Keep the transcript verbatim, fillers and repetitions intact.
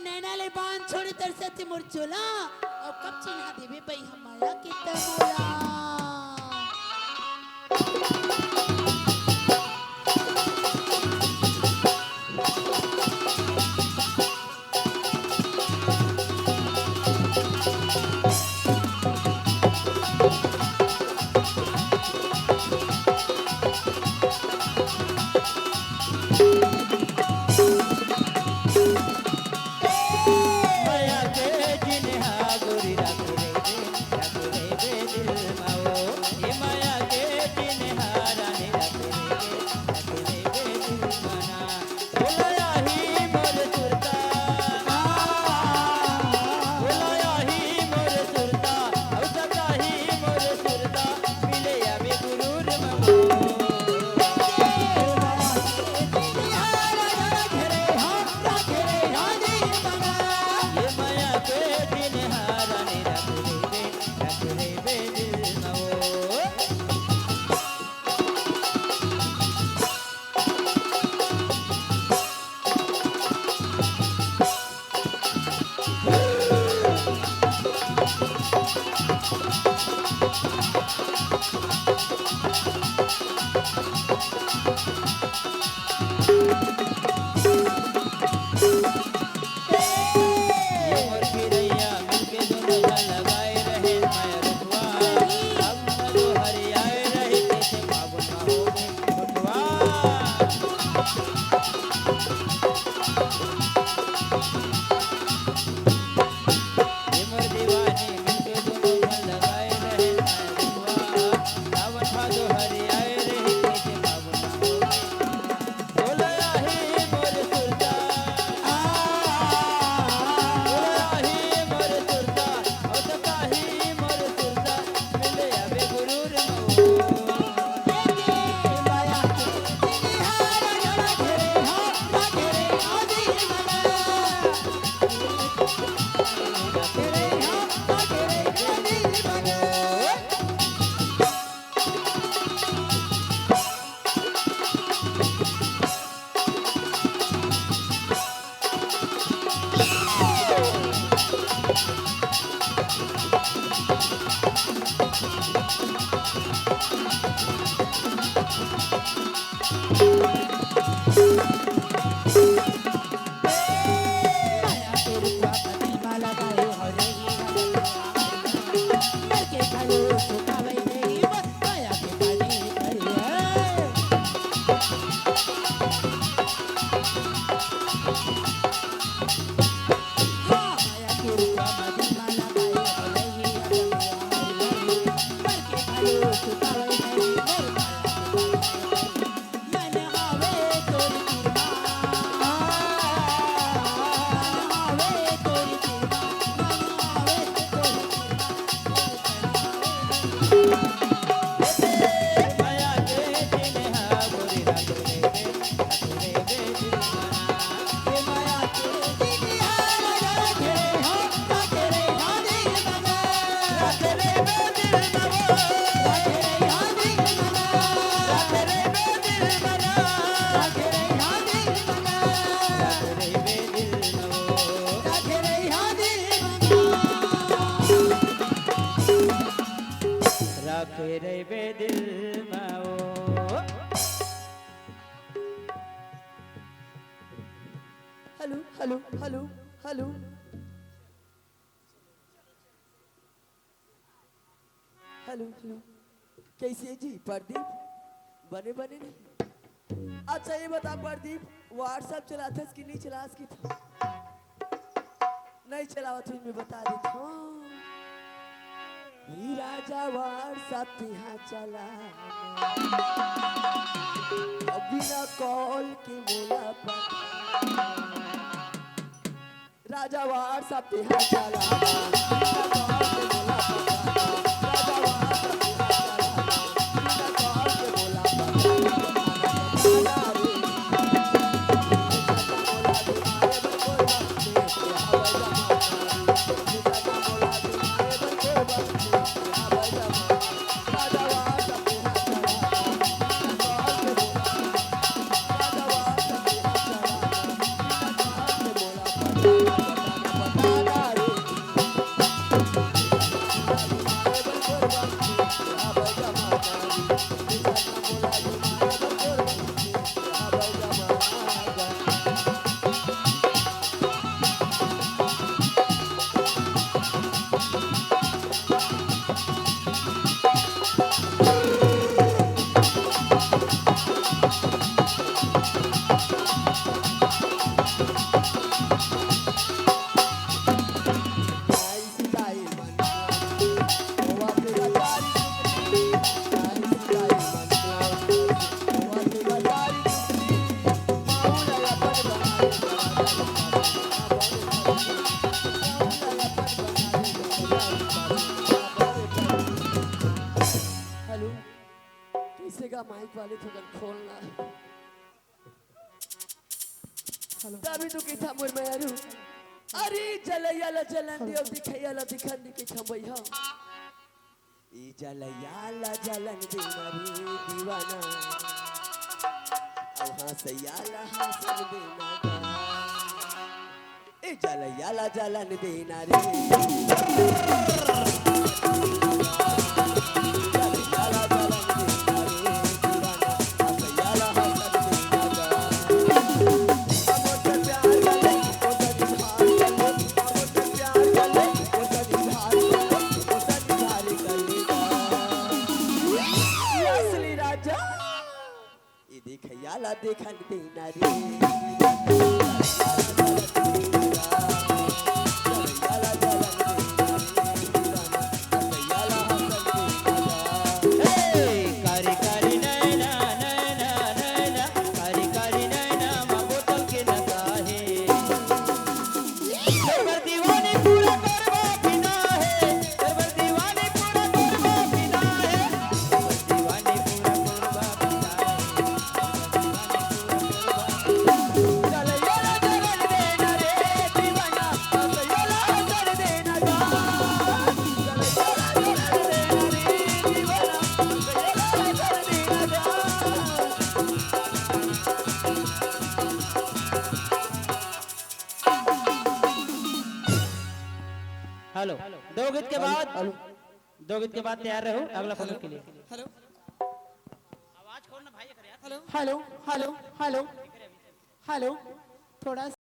नैना ले बान छोड़े तरसथे मोर चोला, अउ कब चिन्हा देबे बई हमर माया के तमोला। राखे रहिबे दिल मा ओ। Hello, hello, hello, hello. Hello, hello. कइसे जी प्रदीप? बने, बने नहीं? अच्छा, ये बता प्रदीप, WhatsApp चलाथस कि नहीं चलास कि था? नहीं चलावत हूँ, मैं बता देता हूँ। ई राजा WhatsApp तिहा चला, बिना कॉल के मोला पता। राजा WhatsApp तिहा चला, बिना कॉल के मोला पता। राजा WhatsApp तिहा चला, बिना कॉल के मोला पता। अरे थोकन खोलना। तभी तो कहिथा मोर मेहरू, अरे जलैया ला जलन दे अउ दिखैया ला दिखन दे कहिथा भैया। ई जलैया ला जलन देना रे दीवाना, अउ हँसैया ला हँसन देना गा। ए जलैया ला जलन देना रे। जलैया ला जलन देना रे दीवाना, हँसैया ला हँसन देना गा। हमर से प्यार कर ले, ओ तनी भाग कर ले, हमर से प्यार कर ले, ओ तनी भाग कर ले, ओ तनी भाग कर ले गा। असली राजा। ए देखैया ला देखन देना रे। हेलो। दो गीत के बाद, हेलो। दो गीत के बाद तैयार रहो अगला पंगत के लिए। Hello. Hello, hello, hello, hello. थोड़ा